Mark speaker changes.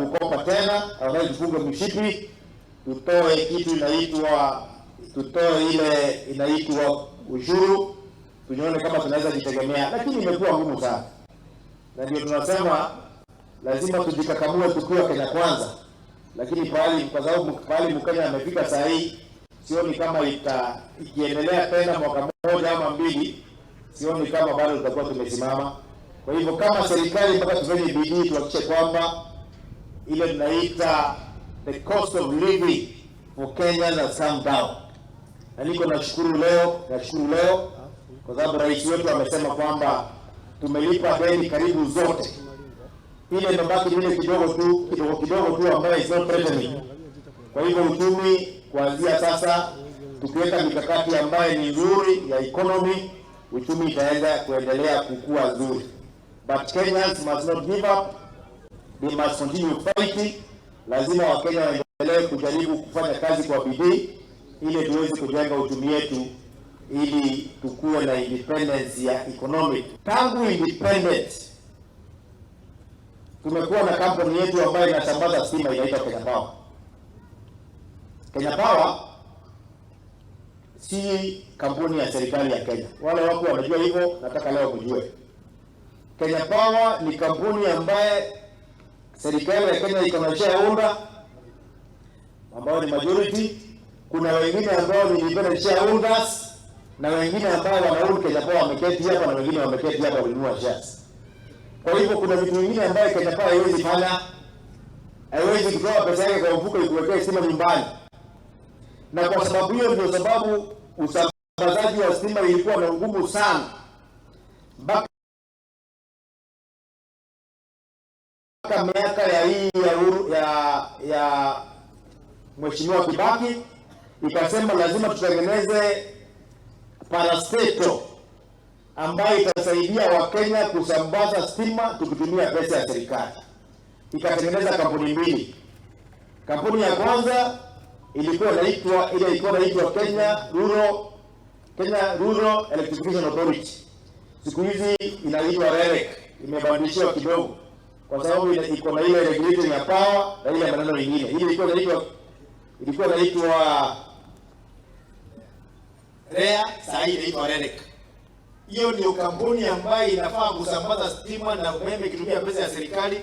Speaker 1: Kukopa tena, afadhali tufunge mshipi, tutoe kitu inaitwa, tutoe ile inaitwa ushuru, tuone kama tunaweza jitegemea, lakini imekuwa ngumu sana, na ndio tunasema lazima tujikakamue tukiwa Kenya Kwanza, lakini pahali, kwa sababu pahali Mkenya amefika saa hii, sioni kama ikiendelea tena mwaka mmoja ama mbili, sioni kama bado tutakuwa tumesimama. Kwa hivyo kama serikali mpaka tufanye bidii tuhakikishe kwamba ile tunaita the cost of living for Kenyans has come down. Na niko nashukuru leo kwa sababu rais wetu amesema kwamba tumelipa deni karibu zote, ile imebaki ile kidogo tu, kidogo kidogo tu ambayo is not threatening. Kwa hivyo uchumi kuanzia sasa, tukiweka mikakati ambayo ni nzuri ya economy, uchumi itaweza kuendelea kukua nzuri. But Kenyans must not give up, they must continue fighting. Lazima Wakenya waendelee kujaribu kufanya kazi kwa bidii ili tuweze kujenga uchumi wetu ili tukuwe na independence ya economic. Tangu independence tumekuwa na kampuni yetu ambayo inasambaza stima inaitwa Kenya Power. Kenya Power si kampuni ya serikali ya Kenya. Wale wako wanajua hivyo, nataka leo mjue. Kenya Power ni kampuni ambaye serikali ya Kenya iko na shareholder ambao ni majority. Kuna wengine ambao ni independent shareholders na wengine ambao wanaown Kenya Power wameketi hapa na wengine wameketi hapa walinunua shares. Kwa hivyo kuna vitu vingine ambayo Kenya Power haiwezi fanya, haiwezi kutoa pesa yake kwa mfuko ikuwekee stima nyumbani, na kwa sababu hiyo ndio sababu usambazaji wa stima ilikuwa na ugumu sana mpaka miaka ya hii ya, uru, ya Mheshimiwa Kibaki ikasema lazima tutengeneze parastatal ambayo itasaidia Wakenya kusambaza stima tukitumia pesa ya serikali. Ikatengeneza kampuni mbili. Kampuni ya kwanza ilikuwa inaitwa ile ilikuwa inaitwa Kenya Rural Electrification Authority. Siku hizi inaitwa REREC, imebadilishiwa kidogo kwa sababu iko na ile regulating ya power na ile maneno mengine. Ile ilikuwa inaitwa REA, sasa hii inaitwa REREC. Hiyo ndio kampuni ambayo inafaa kusambaza stima na umeme ikitumia pesa ya serikali.